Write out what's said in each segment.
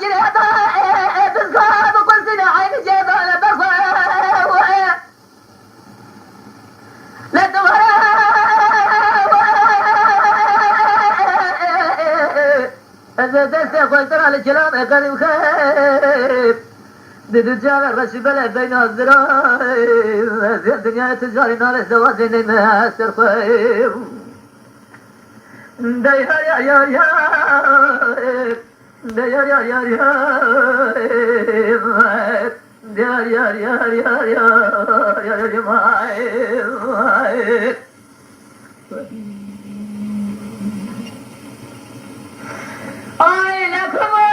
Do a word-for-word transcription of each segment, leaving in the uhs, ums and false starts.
Girêda, ê, ê, dizga, bi qulfîna eynî cêda le berxwe. Le duvara. Ez ê destê xwe li te re li kilamê qedîm xêb. Di du çavê reşî belê beyna zira. Ez ê dinyayê tu carî nalê zewacê neyme ser xwe. De yar yar yar yar. De yar yar yar yar. De yar yar yar yar yar. Ay, lakum ay.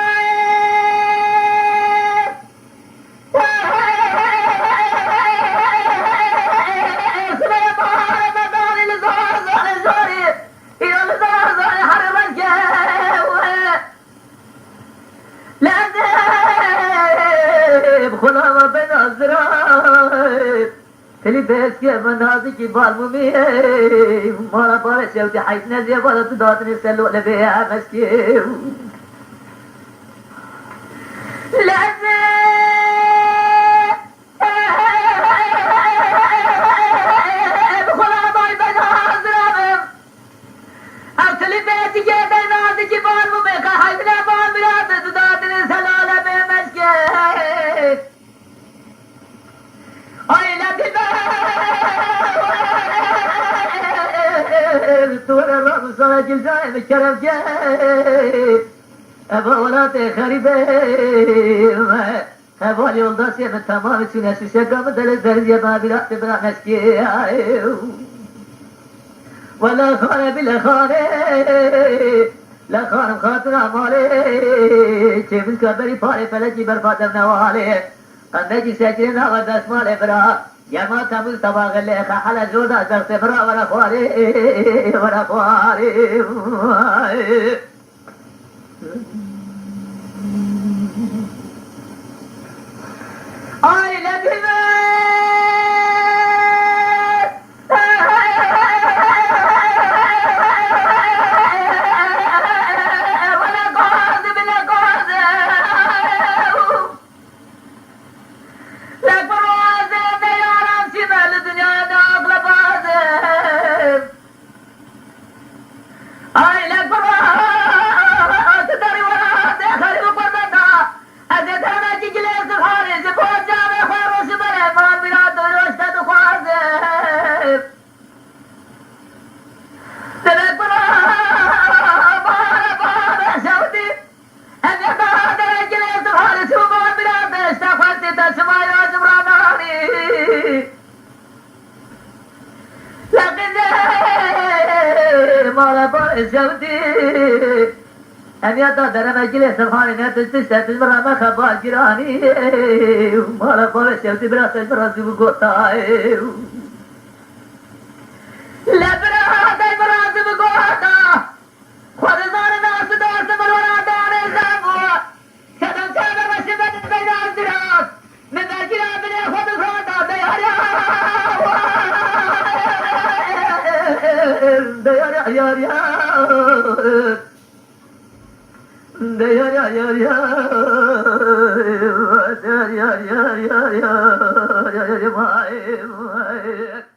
Lezê bi xulama ben azra. Tilî beskê min nazikî balmumî. Mala barê şewtî heyf nezê bala tu datinê selo lebê emeskê. Lezê bi xulamay ben hazir abim. Ev tilî bêtikê de nazikî bal bû, bêka heydine bal mirad, tu dadinê selale bê meşkê. Ay letîfe, tu were ram sana gilcayê min kerem ke. Eva welatê xerîbê me. Heval yoldaşê min tamamî çûne şûşeka min delê zerî ye, bavîra te bira meşkê. Wela xane bî le xane, le xanim xatina malê, çêmizka berî parê felekî berfa dev newalê. Qendekî şekilê nava destmalê bira, yema temûz tebaxê lê xehele joda zextê bira were xwarê, were xwarê. Ay, lebî me! Wele gaz, bile gaz! Lek bi roze, de yaran çî me li dinyayê de aqle bazê. Ay lek bi roze, tu derî wera de xerîb û gurbeta. Ez ê derekî gilê ziharê ji bo çavê xwe roj û berê van bîra tu roj te dixwaze. Dilek bi roze, bare bare şewtî. Em ê daha derekî lê ziharê çû van bîra te, işte xwestê te çima ya ji min re nanî. Laqî mala barê şewtî. Em ya da dereme gilê silxanê ne tişt tişt e, tişt min re me xebar giranî. Mala barê şewtî bira tişt min re zû bigota. Le bira tişt min re zû bigota. Xwe dizane nas û dost min wera darê zam bû. Sedem çavê reşî bedin beyna ziras. Min bergîra binê xwe dixwenda, de yar yar. De yar yar yar yar. De yar yar yar yar. De yar yar yar yar yar. Vay, vay.